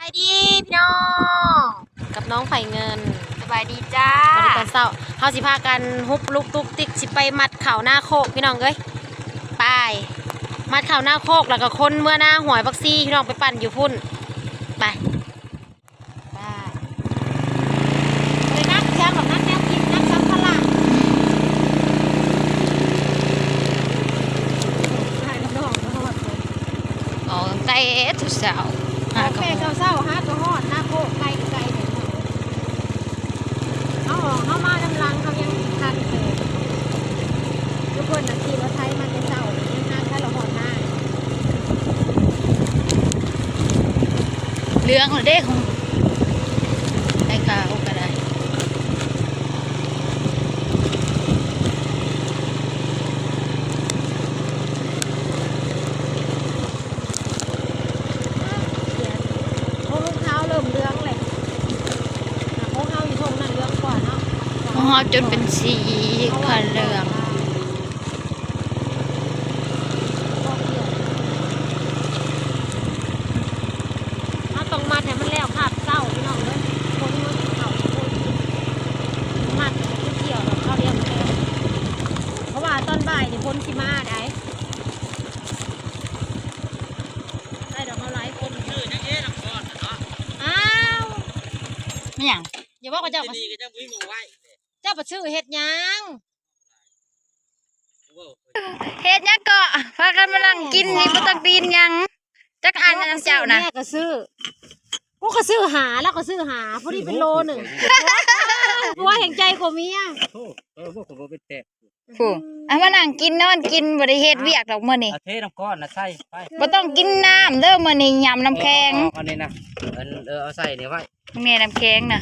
ສະບາຍດີພີ່ນ້ອງ ກັບນ້ອງໄພເງິນ ສະບາຍດີຈ້າ ວັນນີ້ຕອນເຊົ້າ ເຮົາຊິພາກັນຮຸບລຸກຕຸກຕິກ ຊິໄປມັດເຂົ້ານາໂຄກພີ່ນ້ອງເອີຍ ໄປ ມັດເຂົ້ານາໂຄກ ແລ້ວກໍຂົນເມືອນາຫ້ວຍບັກຊີ ພີ່ນ້ອງໄປປັ່ນຢູ່ພຸ້ນ ໄປ. ໄປ ບໍ່ໄດ້ໜັກຫຍັງດອກ ໜັກແນວກິນ ໜັກສຳພາລະ ອອກຕັ້ງແຕ່ເຊົ້າໆ ຫາກະໂມງ ເຊົ້າໆ ຫາກະຮອດນາໂຄກ ໄກກໍໄກເດ້ ເຮົາອອກ ເຮົາມານຳຫຼັງ ເຮົາຍັງທັນເຕີບ ທຸກຄົນນະຂີ່ລົດໄຖມາແຕ່ເຊົ້າ ຍັງຫາທັນລະຮອດນາ. ເຫຼືອງແລ້ວເດ້ ໄອ້ຂາວກໍໄດ້ ຂອງເຮົາເລີ່ມເຫຼືອງແລ້ວ ຂອງເຮົາຢູ່ທົ່ງນັ້ນເຫຼືອງກວ່າເນາະ ຂອງເຮົາຈົນເປັນສີຂາວເຫຼືອງ. ເຮົາຕ້ອງມັດໃຫ້ມັນແລ້ວຄາບເຊົ້າພີ່ນ້ອງເອີຍ ຄົນເຮົາຊິເຂົ້າຄົນ ມັດແລ້ວມັນກ່ຽວດອກ ເຂົ້າລຽງແລ້ວ ເພາະວ່າຕອນບ່າຍນີ້ຝົນຊິມາໄດ໋ ໄດ້ດອກເຮົາຫຼາຍຄົນ ອ້າວ ແມ່ນຫຍັງ ຢ່າເວົ້າກັບເຈົ້າ ເຈົ້າໄປຊື້ເຮັດຫຍັງ? ເຮັດຫຍັງເກາະ ພາກັນມານັ່ງກິນນີ້ ບໍ່ຕ້ອງປີນຫຍັງ ຈັກອັນນຳເຈົ້ານະ ເມຍກໍຊື້ ກູກໍຊື້ຫ້າ ລາວກໍຊື້ຫ້າ ພໍດີເປັນໂລໜຶ່ງ ຜົວແຫ່ງໃຫຍ່ກວ່າເມຍ ໂອ້ ເອີ ບໍ່ ກໍບໍ່ເປັນແຕ່ ຜູ້ ອືມ ເອົາມານັ່ງກິນນອນກິນ ບໍ່ໄດ້ເຮັດວຽກດອກມື້ນີ້ ເທນ້ຳກ້ອນນະໃສ່ໄປ ບໍ່ຕ້ອງກິນນ້ຳເດີມື້ນີ້ ຍຳນ້ຳແຂງ ເອີ ເອົາອັນນີ້ນະ ເອີ ເອົາໃສ່ນີ້ໄວ້ ແມ່ນ້ຳແຂງນະ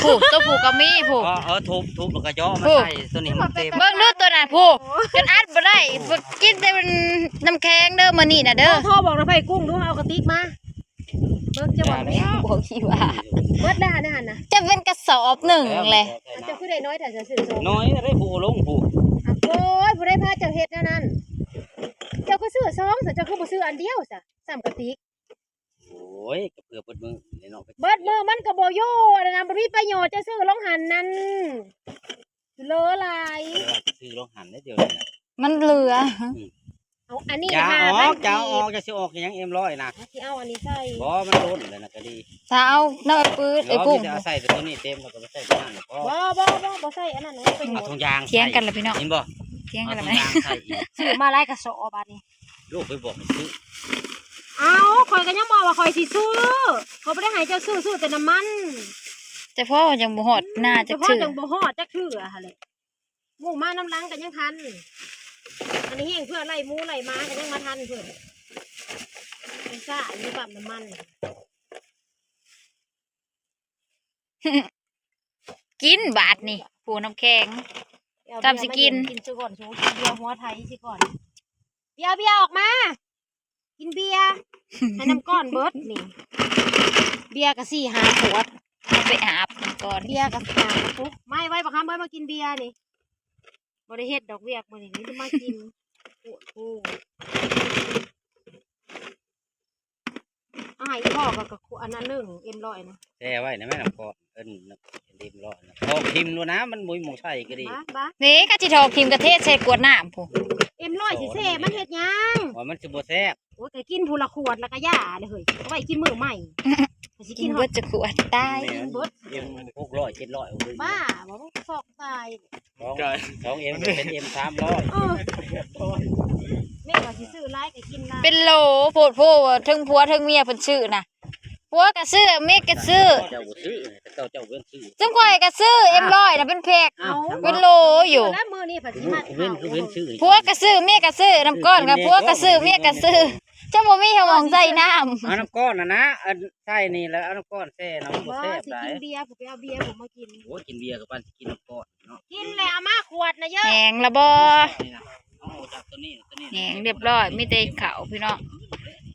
ຜູ້ ຕົວຜູ້ກໍມີຜູ້ ເອີ ເອີ ທຸບ ທຸບແລ້ວກໍຍໍມາໃສ່ຕົວນີ້ໃຫ້ມັນເຕັມ ເບິ່ງດູຕົວນັ້ນຜູ້ ຈົນອັດບໍ່ໄດ້ ກິນແຕ່ນ້ຳແຂງເດີມື້ນີ້ນະເດີ ໂທບອກນະໄພກຸ້ງດູ ເອົາກະຕິກມາ ເບິ່ງຈະບອກ ບອກທີ່ວ່າ ເບິດແລ້ວຫັ້ນນະ ຈະເປັນກະສອບໜຶ່ງແຫຼະ ເຈົ້າຄືໄດ້ນ້ອຍແທ້ ຊື້ສອງ ນ້ອຍໄດ້ຜູ້ລົງຜູ້ ໂອ້ຍ ຜູ້ໃດພາເຈົ້າເຮັດແນວນັ້ນ ເຈົ້າຄືຊື້ສອງຊະ ເຈົ້າຄືບໍ່ຊື້ອັນດຽວຊະ ສ່ຳກະຕິກ ໂອ້ຍ ກໍເພື່ອເບິດມື້ນີ້ເນາະ ເບິດມື້ມັນກໍບໍ່ຢູ່ ອັນນັ້ນນະ ບໍ່ມີປະໂຫຍດ ເຈົ້າຊື້ລົງຫັ້ນນັ້ນ ເຫຼືອຫຼາຍ ເອີ ຊື້ລົງຫັ້ນໄດ້ດຽວນີ້ນະ ມັນເຫຼືອ ອືມ ເອົາອັນນີ້ ຢ່າ ຫາ ເອົາອອກ ຢ່າເອົາອອກ ຢ່າຊິອອກຫຍັງ ເອັມຮ້ອຍນະ ຊິເອົາອັນນີ້ໃສ່ ບໍ່ ມັນລົ້ນແລ້ວນະ ກໍດີ ຖ້າເອົານ້ຳໄປປືດ ເອີ ໄອ້ກຸ້ງ ມີແຕ່ເອົາໃສ່ແຕ່ຕົວນີ້ເຕັມ ແລ້ວກໍໄປໃສ່ຕົວນັ້ນ ບໍ່ ບໍ່ ບໍ່ ບໍ່ໃສ່ອັນນັ້ນ ມັນເປັນ ເອົາຖົງຢາງໃສ່ ຖຽງກັນລະພີ່ນ້ອງ ເຫັນບໍ່? ຖຽງກັນລະແມ່ ເອົາຖົງຢາງໃສ່ອີກ ຊື້ມາຫຼາຍກະສອບບາດນີ້ ລູກໄປບອກໃຫ້ຊື້ ເອົ້າ ຂ້ອຍກໍຍັງບອກວ່າຂ້ອຍຊິຊື້ ຂ້ອຍບໍ່ໄດ້ໃຫ້ເຈົ້າຊື້ ຊື້ແຕ່ນ້ຳມັນ ແຕ່ພໍຍັງບໍ່ຮອດໜ້າຈັກເທື່ອ ແຕ່ພໍຍັງບໍ່ຮອດຈັກເທື່ອຫັ້ນແຫຼະ ໝູ່ມານຳຫຼັງກໍຍັງທັນ ອັນນີ້ແຮ່ງເພື່ອໄລ່ໝູໄລ່ໝາກໍຍັງມາທັນເພິ່ນ ຍັງຊ້າຢູ່ປ້ຳນ້ຳມັນ. ກິນບາດນີ້ ຜູ້ນ້ຳແຂງ ເອົາເບຍ ຈຳຊິກິນ ມາເຢັນ ກິນຊະກ່ອນ ສູກິນເບຍຫົວໄທຊະກ່ອນ ເບຍ ເບຍອອກມາ ກິນເບຍ ໃຫ້ນ້ຳກ້ອນເບິດນີ້ ເບຍກໍສີ່ຫ້າຂວດ ໄປອາບນ້ຳກ້ອນ ເບຍກໍຫ້າກະປຸກ ມາໄວບັກຄຳເອີຍ ມາກິນເບຍນີ້ ບໍ່ໄດ້ເຮັດດອກວຽກມື້ນີ້ ມີແຕ່ມາກິນ ໂອ້ໂຫ ເອົາໃຫ້ອີ່ພໍ່ກໍ ກໍອັນນັ້ນໜຶ່ງ ເອັມຮ້ອຍນະ ແຊ່ໄວ້ນະແມ່ ນ້ຳກ້ອນ ເອີ ເອັມຮ້ອຍນະ ຖອກຖິ້ມໂລດນະ ມັນບໍ່ມີໝ່ອງໃສ່ກໍດີ ບ້າ ບ້າ ນີ້ກໍຊິຖອກຖິ້ມກະເທໃສ່ກວດນ້ຳພຸ້ນ ເອັມຮ້ອຍຊິແຊ່ມັນເຮັດຫຍັງ ວ່າມັນຊິບໍ່ແຊບ ໂອ້ຍ ກໍກິນຜູ້ລະຂວດລະກະຢ່າເລີຍເຮີ້ຍ ເອົາໄວ້ກິນມື້ໃໝ່ ກໍຊິກິນ ກິນເບິດຈັກຂວດ ຕາຍ ກິນເບິດ ເອັມຫົກຮ້ອຍ ເຈັດຮ້ອຍ ໂອ້ຍ ບ້າບໍ່ ຊອກຕາຍ ສອງ ສອງເອັມກໍເປັນເອັມສາມຮ້ອຍ ເອີ ແມ່ວ່າຊິຊື້ຫຼາຍກໍກິນຫຼາຍ ເປັນໂຫຼໂພດໂພ ເທິງຜົວເທິງເມຍເພິ່ນຊື້ນະ ຜົວກໍຊື້ ເມຍກໍຊື້ ເຈົ້າບໍ່ຊື້ ເຈົ້າ ເຈົ້າເບິ່ງຊື້ ຊຸມຂ້ອຍກໍຊື້ ເອັມຮ້ອຍນະເປັນແພັກ ອ້າວ ເປັນໂຫຼຢູ່ ແລ້ວມື້ນີ້ເພິ່ນຊິມາ ເຫັນຄືເຫັນຊື້ ຜົວກໍຊື້ ເມຍກໍຊື້ ນ້ຳກ້ອນກໍຜົວກໍຊື້ ເມຍກໍຊື້ ເຈົ້າບໍ່ມີຫາໝ່ອງໃສ່ນ້ຳ ເອົານ້ຳກ້ອນນະນະ ອັນໃສ່ນີ້ແລ້ວເອົານ້ຳກ້ອນແຊ່ນະ ມັນບໍ່ແຊບຫຼາຍ ກິນເບຍ ຜູ້ໄປເອົາເບຍຜູ້ມາກິນ ໂອ້ຍ ກິນເບຍກໍປານຊິກິນນ້ຳກ້ອນເນາະ ກິນແລ້ວເອົາມາຂວດນະເຢີ ແຫ້ງລະບໍ່ ນີ້ນະ ເອົາຈາກຕົວນີ້ ຕົວນີ້ ແຫ້ງຮຽບຮ້ອຍ ມີແຕ່ເຂົ້າພີ່ນ້ອງ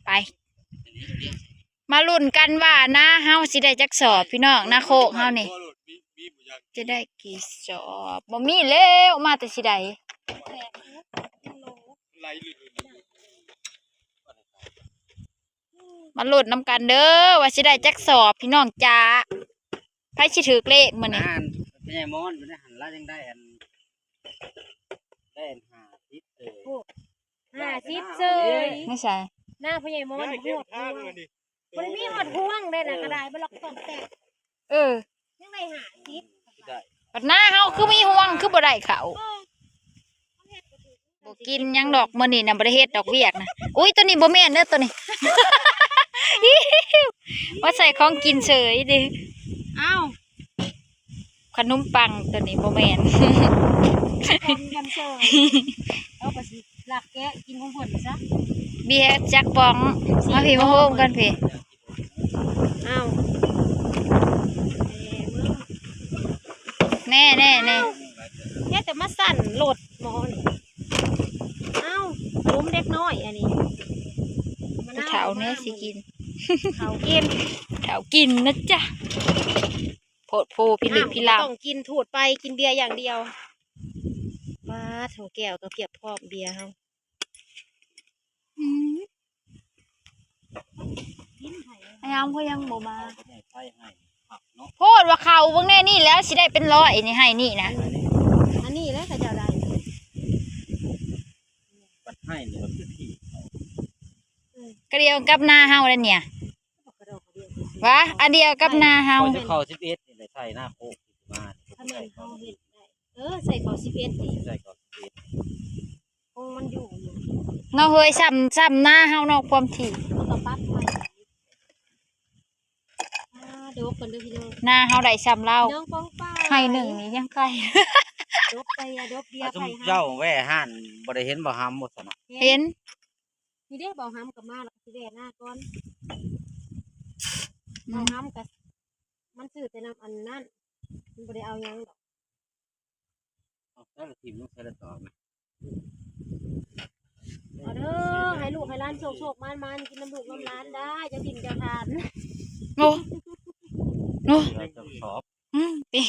ໄປ ມາລຸ້ນກັນວ່ານາເຮົາຊິໄດ້ຈັກສອບພີ່ນ້ອງ ນາໂຄກເຮົານີ້ ຈະໄດ້ກີ່ສອບ ບໍ່ມີແລ້ວ ມາແຕ່ຊິໃດ ໄຫຼ ຫຼື ອືມ ມາລຸ້ນນຳກັນເດີ ວ່າຊິໄດ້ຈັກສອບ ພີ່ນ້ອງຈ໋າ. ໃຜຊິຖືກເລກມື້ນີ້? ອັນພໍ່ໃຫຍ່ມອນຢູ່ໃນຫັ້ນ ລາວຍັງໄດ້ອັນ ໄດ້ອັນຫ້າສິບເລີຍ. ໂອ້ ຫ້າສິບເລີຍ. ໃນໃສ? ໜ້າພໍ່ໃຫຍ່ມອນ. ບໍ່ໄດ້ມີຮອດຫ່ວງເດ້ນະ ກະດາຍບໍ່ລັອກຕອກແຕກ. ເອີ ຍັງໄດ້ຫ້າສິບ. ບັດໜ້າເຮົາຄືມີຫ່ວງ ຄືບໍ່ໄດ້ເຂົ້າ. ບໍ່ກິນຫຍັງດອກ ມື້ນີ້ນະ ບໍ່ໄດ້ເຮັດດອກວຽກນະ. ອຸ້ຍ ໂຕນີ້ບໍ່ແມ່ນເດີ ໂຕນີ້ ວ່າໃສ່ຂອງກິນເສີຍເດ້. ອ້າວ ຂະໜົມປັງ ໂຕນີ້ບໍ່ແມ່ນ ຂອງກິນເສີຍ. ເອົາ ກໍຊິລັກແກະກິນຂອງເພິ່ນຊະ. ເບຍຈັກປ໋ອງ ມາພີ້ ມາໂຮມກັນພີ້. ອ້າວ ແນ່ໆໆ ເຮັດແຕ່ມາສັ່ນລົດໝໍນີ້. ອ້າວ ຂະໜົມເດັກນ້ອຍອັນນີ້ ຜູ້ເຖົ້າແນ່ຊິກິນ ເຖົ້າກິນ ເຖົ້າກິນນະຈ໋ະ. ໂພດໂພ ພິລຶກພິລຳ ບໍ່ຕ້ອງກິນ ຖູດໄປ ກິນເບຍຢ່າງດຽວ. ປາດ ເຖົ້າແກ້ວກໍພຽບພ້ອມເບຍເຮົາ. ອືມ ອາຍາມເຂົາຍັງບໍ່ມາ. ໂພດວ່າເຂົ້າເບິ່ງແນ່ນີ້ແລ້ວ ຊິໄດ້ເປັນຮ້ອຍນີ້ ໄຮ່ນີ້ນະ. ອັນນີ້ແຫຼະເຂົາເຈົ້າໄດ້ ບັດໄຮ່ນີ້ບັດຄືທີ່ ກະດຽວກັບນາເຮົາແລ້ວເນຍ ວະ ອັນດຽວກັບນາເຮົາ. ຂ້ອຍຈະເຂົ້າສິບເອັດນີ້ແຫຼະ ໃສ່ນາໂຄກມາ ຖ້າແມ່ນເຮົາເຮັດໄດ້. ເອີ ໃສ່ເຂົ້າສິບເອັດນີ້ ໃສ່ເຂົ້າສິບເອັດ ຂອງມັນຢູ່ຢູ່ ເນາະເຮີ້ຍ ຊ່ຳ ຊ່ຳນາເຮົາເນາະ ຄວາມຖີ່ ເຮົາກໍປັບໃໝ່. ອ່າ ດົກກັນເດີພີ່ນ້ອງ ນາເຮົາໄດ້ຊ່ຳລາວ ນ້ອງປ້ອງປາຍ ໄຮ່ໜຶ່ງນີ້ຍັງໄກ ດົກໄປ ດົກເບຍ ອາ ໄປຫາ ເຈົ້າແວ່ຮ້ານ ບໍ່ໄດ້ເຫັນບ່າວຫຳບໍ່ຊັ້ນນະ? ເຫັນ ເຫັນ ນີ້ເດ້ ບ່າວຫຳກໍມາ ແລ້ວກໍຊິແວ່ນາກ່ອນ. ອືມ ບ່າວຫຳກໍ ມັນຊື້ແຕ່ນ້ຳອັນນັ້ນ ມັນບໍ່ໄດ້ເອົາຫຍັງດອກ. ເອົາແຕ່ລະທີມລົງໃສ່ລະຕອກນະ ເອົາເດີ ໃຫ້ລູກໃຫ້ຫຼານໂຊກໆ ໝານໆ ກິນນຳລູກນຳຫຼານໄດ້ ເຈົ້າຖິ່ນເຈົ້າຖານ. ໂອ້ ໂອ້ ເຈົ້າຊອບ ອືມ ຕິ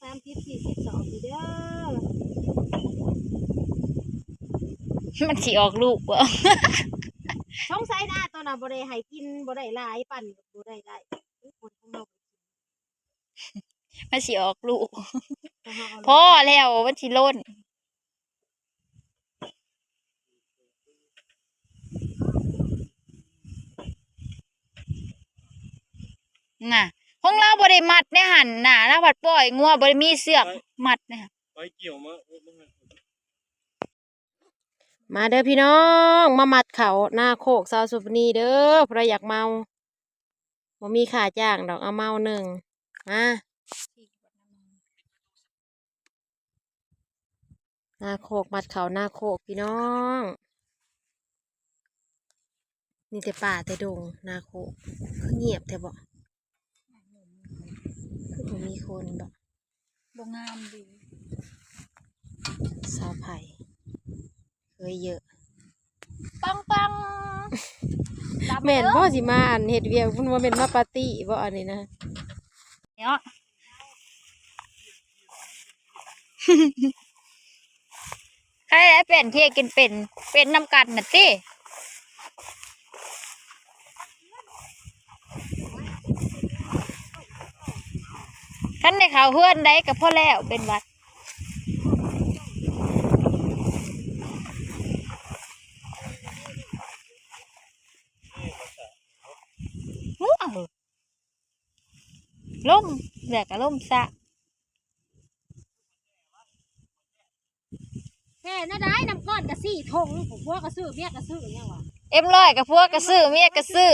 ສາມສິບ ສີ່ສິບສອງນີ້ເດີ ມັນຊິອອກລູກບໍ່? ສົງໄສນາໂຕນະບໍ່ໄດ້ໃຫ້ກິນ ບໍ່ໄດ້ຫຼາຍ ປັ່ນບໍ່ໄດ້ຫຼາຍ ຄົນຂອງເຮົາ ມັນຊິອອກລູກ ພໍແລ້ວ ມັນຊິລົ້ນ. ນະ ຂອງລາວບໍ່ໄດ້ມັດໃນຫັ້ນນະ ລາວພັດປ່ອຍງົວ ບໍ່ໄດ້ມີເຊືອກມັດໃນຫັ້ນ. ໄປກ່ຽວມາ ເອີ ມາເດີພີ່ນ້ອງ ມາມັດເຂົ້ານາໂຄກສາວສຸພະນີເດີ ຜູ້ໃດຢາກເມົາ ບໍ່ມີຄ່າຈ້າງດອກ ເອົາເມົາໜຶ່ງ ມາ. ນາໂຄກ ມັດເຂົ້ານາໂຄກພີ່ນ້ອງ ມີແຕ່ປ່າແຕ່ດົງ ນາໂຄກ ຄືງຽບແທ້ເບາະ ຄືບໍ່ມີຄົນເບາະ ບໍ່ງາມດີ ສາວໃຜ ເຄີຍເຢີະ ປັງໆ ແມ່ນບໍ່ ຊິມາອັນເຮັດວຽກ ເພິ່ນບໍ່ແມ່ນມາປາຕີ້ບໍ່ອັນນີ້ນະ ເນາະ ໃຜແລ້ວເປັນ ເຮັດກິນເປັນ ເປັນນຳກັນນະຕິ ຄັນໄດ້ເຂົ້າເຮືອນໃດກໍພໍແລ້ວ ເປັນຫວັດ. ໂອ້ ລົມ ແດດກໍລົມຊະ ແທ້ແນວໃດ ນ້ຳກ້ອນກໍສີ່ຖົງ ຜົວກໍຊື້ ເມຍກໍຊື້ ຫຍັງວະ ເອັມຮ້ອຍກໍຜົວກໍຊື້ ເມຍກໍຊື້.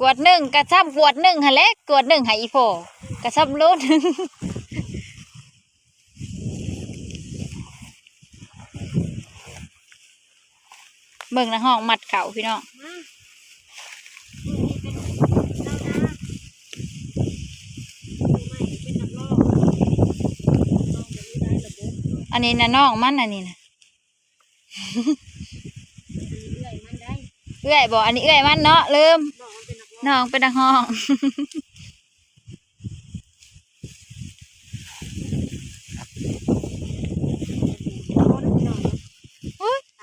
ກວດໜຶ່ງກະຊ່ຳກວດໜຶ່ງຫັ້ນແຫຼະ ກວດໜຶ່ງໃຫ້ອີ່ພໍ່ກະຊ່ຳໂລໜຶ່ງ. ເບິ່ງນາຮອງມັດເຂົ້າພີ່ນ້ອງ ອັນນີ້ນະນ້ອງມັນ ອັນນີ້ນະ ເອື້ອຍບໍ່ ອັນນີ້ເອື້ອຍມັນເນາະ ລືມ ນ້ອງເປັນນັກຮ້ອງ.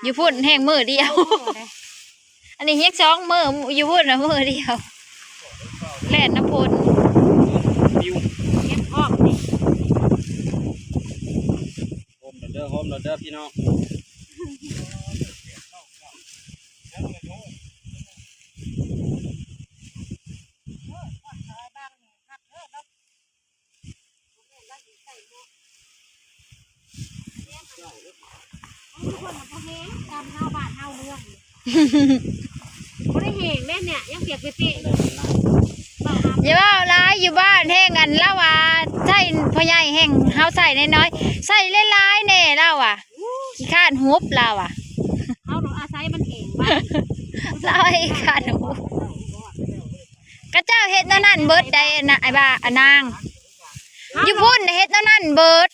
ຢູ່ພຸ້ນແຮ່ງມື້ດຽວ ອັນນີ້ຍັງສອງມື້ ຢູ່ພຸ້ນນະມື້ດຽວ ແລ່ນນຳຝົນ ປິວ ເກັບອອກນີ້ ໂຮມໂລດເດີ ໂຮມໂລດເດີພີ່ນ້ອງ. ບໍ່ໄດ້ແຫ້ງເດ້ເນຍ ຍັງປຽກເປະໆຢູ່ ເວົ້າຫາ ຢ່າເວົ້າຫຼາຍ ຢູ່ບ້ານແຮ່ງ ອັນລາວວ່າໃຊ້ພໍ່ໃຫຍ່ແຮ່ງ ເຮົາໃຊ້ນ້ອຍໆ ໃຊ້ຫຼາຍໆແດ່ລາວວ່າ ຂີ້ຄ້ານຫຸບລາວວ່າ ເຮົາຕ້ອງອາໄສມັນແຫ້ງໄວ້ ລາວຂີ້ຄ້ານຫຸບ. ຂະເຈົ້າເຮັດແນວນັ້ນເບິດໃດ໋ ອັນນະ ອ້າຍບ້າ ອານາງ ຢູ່ພຸ້ນເຮັດແນວນັ້ນເບິດ.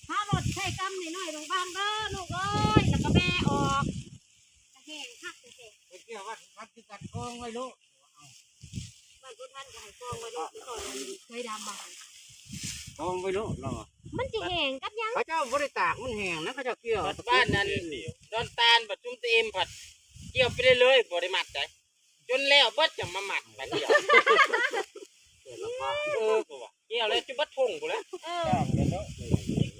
ເອົາລົດໃສ່ກຳນ້ອຍໆ ບາງໆເດີລູກເອີຍ ແລ້ວກໍແບະອອກ ແຫ້ງຄັກແທ້ໆ ໄປກ່ຽວວັດ ວັດຄືກັນ ກອງໄວ້ໂລດ ເອົາ ບ້ານພຸ້ນມັນກໍໃຫ້ກອງໄວ້ໂລດ ໄປກ່ອນເຄີຍດຳບໍ່ ກອງໄວ້ໂລດ ລາວວ່າ ມັນຊິແຫ້ງກັບຫຍັງ ເຂົາເຈົ້າບໍ່ໄດ້ຕາກ ມັນແຫ້ງນະ ເຂົາເຈົ້າກ່ຽວ ບັດບ້ານນັ້ນ ດອນຕານ ບັດຊຸມຕະເອັມ ພັດກ່ຽວໄປເລື້ອຍໆ ບໍ່ໄດ້ມັດໃດ. ຈົນແລ້ວເບິດຈັ່ງມາມັດບາດດຽວ ເອີ ກ່ຽວແລ້ວຈົນເບິດທົ່ງພຸ້ນແຫຼະ ເອີ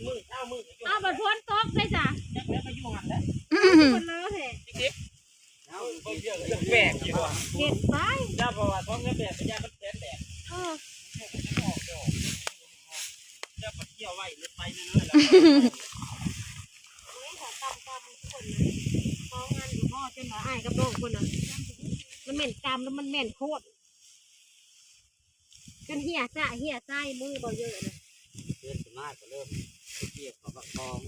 ມື້ເຊົ້າມື້ ອ້າວ ບັດຝົນຕົກເດ້ຊະ ຈັກແລ້ວກໍຢູ່ຫັ້ນແຫຼະ ອືມ ເພິ່ນເລີແທ້ ເອົາ ແປກຢູ່ວ່າ ເຮັດໄປ ເຈົ້າ ເພາະວ່າຂອງເງິນແບກ ຢ້ານມັນແຂນແດດ ເອີ ເຈົ້າກໍກ່ຽວໄວ້ ເຮັດໄປເລື້ອຍໆ ແລ້ວ ໂອ້ຍ ຖ້າຕ່ຳໆ ທຸກຄົນນະ ສອງອັນກໍພໍ ຈົນວ່າອ້າຍກັບນ້ອງເພິ່ນນະ ມັນແມ່ນກຳ ແລ້ວມັນແມ່ນໂຄດ ຈົນເຫຍສະເຫຍໄຊ ມືບໍ່ເຢີນະ ເດືອນສິມາກໍເລີ່ມ ໄປກ່ຽວເຂົ້າບັກທອງ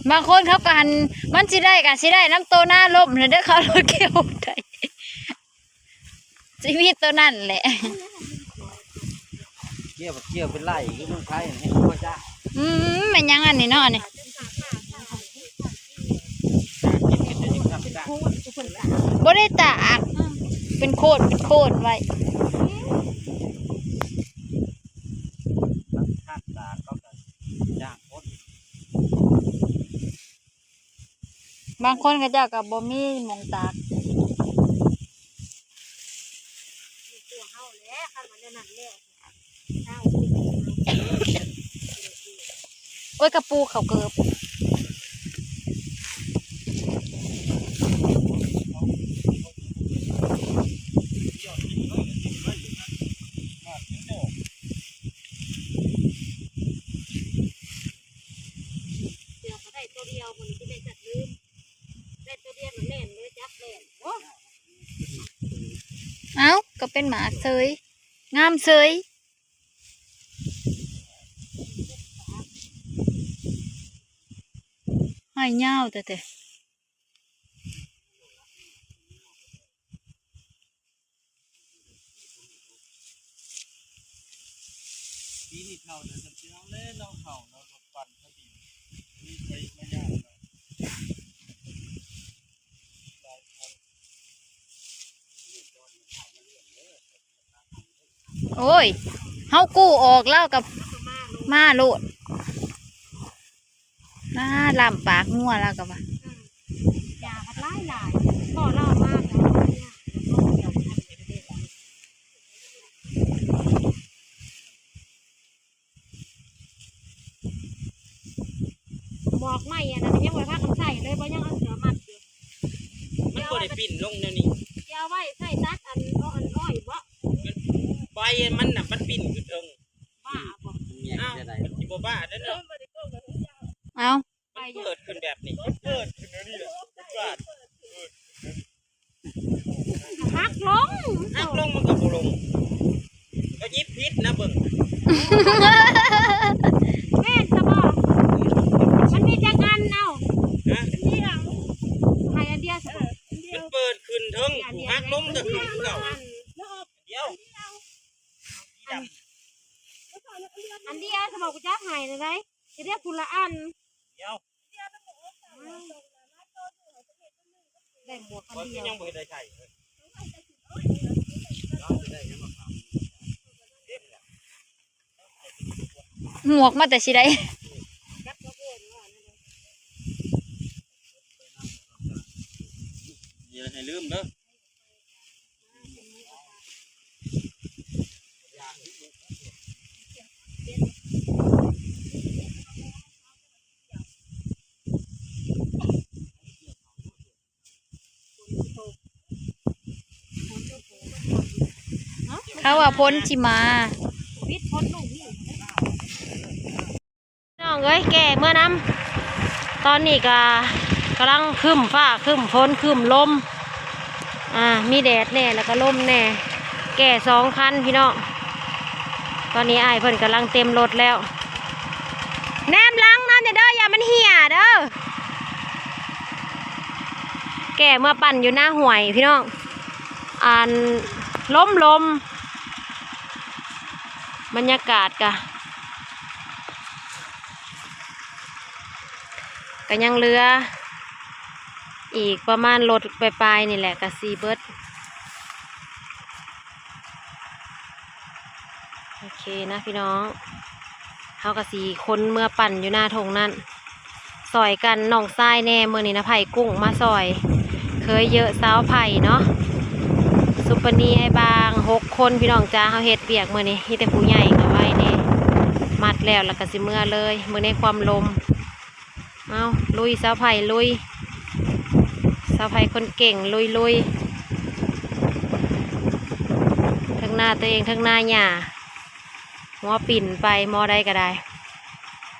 ບາງຄົນເຂົາກໍຫັ້ນ ມັນຊິໄດ້ກໍຊິໄດ້ນຳໂຕນາລົມຫັ້ນເດີ ເຂົາລົດກ່ຽວໄດ້ ຊິມີໂຕນັ້ນແຫຼະ ກ່ຽວ ກ່ຽວເປັນໄລ່ ຢູ່ເມືອງໄທຫັ້ນ ເຮັດບໍ່ຈ້າງ ອືມ ແມ່ນຫຍັງອັນນີ້ເນາະ ອັນນີ້ ບໍ່ໄດ້ຕາກ ເປັນໂຄດ ເປັນໂຄດໄວ້ ຄັກຕາກ ເຂົາກໍຈ້າງຄົນ ບາງຄົນເຂົາເຈົ້າກໍບໍ່ມີໝ່ອງຕາກ ຕົວເຮົາແຫຼະ ຄັນວ່າແນວນັ້ນແລ້ວ ໂອ້ຍ ກະປູເຂົ້າເກີບ ດຽວກໍໄດ້ຕົວດຽວ ມື້ນີ້ຊິໄດ້ຈັກລືມ ໄດ້ຕົວດຽວແລ້ວແລ່ນເລີຍ ຈັບແລ່ນ ໂອ້ ເອົ້າ ກໍເປັນໝາກເສີຍ ງາມເສີຍ ໃຫ້ຍາວແທ້ໆ. ປີນີ້ເຂົ້າແລ້ວ ຈຳເຈົ້າແລ້ວເນາະ ເຂົ້າແລ້ວລົດປັ່ນເຂົາດີ ມີໃຜມາຍ່າງແລ້ວ ຫຼາຍຄັນ. ໂອ້ຍ ເຮົາກູ້ອອກ ລາວກໍມາໂລດ. ມາລຳປາກງົວລາວກໍວ່າ ອືມ ຢາພັດຫຼາຍໆ ພໍລາວມາແລ້ວ ໝອກໄມ້ອັນນັ້ນຍັງບໍ່ພາກັນໃສ່ເລີຍ ບໍ່ ຍັງເອົາເສື້ອມັດຢູ່ ມັນບໍ່ໄດ້ປິ່ນລົງແນວນີ້ ຊິເອົາໄວ້ໃສ່ຕັດອັນ ອັນອ້ອຍບໍ? ໃບມັນນະ ມັນປິ່ນຂຶ້ນເທິງ ບ້າບໍ? ອ້າວ ມັນຊິບໍ່ບ້າເດ້ເນາະ ເອົ້າ ມັນເປີດຂຶ້ນແບບນີ້ ມັນເປີດຂຶ້ນແນວນີ້ແຫຼະ ມັນບາດ ຫັກລົງ ຫັກລົງມັນກໍບໍ່ລົງ ກໍຫຍິບຜິດນະເບິ່ງ ແມ່ນຊະບໍ? ມັນມີຈັກອັນເອົາ? ຮະ? ໃຫ້ອັນດຽວຊະ ມັນເປີດຂຶ້ນເທິງ ຫັກລົງກໍຂຶ້ນຄືເກົ່າ ດຽວ ອັນ ອັນດຽວ ສະບອກ ກູຈັບໃຫ້ໄດ້ ຈະໄດ້ພຸ້ນລະອັນ ດຽວ ໄດ້ໝວກອັນດຽວ ຍັງບໍ່ເຫັນໄດ້ໃຊ້ ໝວກມາແຕ່ຊິໄດ້ ຢ່າໃຫ້ລືມເດີ. ເຂົາວ່າຝົນຊິມາ ວິດຝົນລົງນີ້ ພີ່ນ້ອງເອີຍ ແກ່ເມືອນຳ ຕອນນີ້ກະກຳລັງຄຶ້ມຟ້າຄຶ້ມຝົນຄຶ້ມລົມ ອ່າ ມີແດດແດ່ ແລ້ວກະລົມແດ່ ແກ່ສອງຄັນພີ່ນ້ອງ ຕອນນີ້ອ້າຍເພິ່ນກຳລັງເຕັມລົດແລ້ວ ແນມຫຼັງນຳແດ່ເດີ ຢ່າມັນເຫ່ຍເດີ ແກ່ເມືອປັ່ນຢູ່ໜ້າຫ້ວຍພີ່ນ້ອງ ອັນ ລົມໆ ບັນຍາກາດກະ ກະຍັງເຫຼືອອີກປະມານລົດປາຍໆນີ້ແຫຼະ ກະຊິເບິດ ໂອເຄນະພີ່ນ້ອງ ເຮົາກະຊິຂົນເມືອປັ່ນຢູ່ໜ້າທົ່ງນັ້ນ ຊ່ອຍກັນ ນ້ອງຊາຍແດ່ ມື້ນີ້ນະ ໄຜ່ກຸ້ງມາຊ່ອຍ ເຄີຍເຍີະຊາວໄຜ່ເນາະ ສຸປະນີ ອ້າຍບາງ ຫົກຄົນພີ່ນ້ອງຈ້າ ເຮົາເຮັດວຽກມື້ນີ້ ມີແຕ່ຜູ້ໃຫຍ່ກະໄວແດ່ ມັດແລ້ວ ແລ້ວກະຊິເມືອເລີຍ ເບິ່ງໃນຄວາມລົມ ເອົາ ລຸຍ ຊາວໄຜ່ລຸຍ ຊາວໄຜ່ຄົນເກັ່ງ ລຸຍໆ ເທິງນາໂຕເອງ ເທິງນາຫຍ້າ ຫົວປິ່ນໄປໝໍໃດກະໄດ້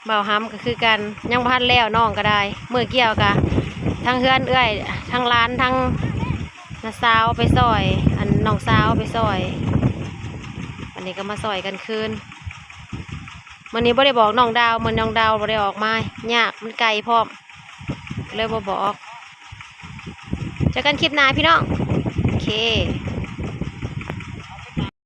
ບ່າວຫຳກະຄືກັນ ຍັງບໍ່ທັນແລ້ວ ນ້ອງກະໄດ້ ມື້ກ່ຽວກະ ທັງເຮືອນເອື້ອຍ ທັງຫຼານ ທັງນ້າສາວໄປຊ່ອຍ ອັນ ນ້ອງສາວໄປຊ່ອຍ ອັນນີ້ກະມາຊ່ອຍກັນຄືນ ມື້ນີ້ບໍ່ໄດ້ບອກນ້ອງດາວ ມື້ນ້ອງດາວບໍ່ໄດ້ອອກມາ ຍາກ ມັນໄກພ້ອມ ເລີຍບໍ່ບອກ ເຈີກັນຄລິບໜ້າພີ່ນ້ອງ ໂອເຄ.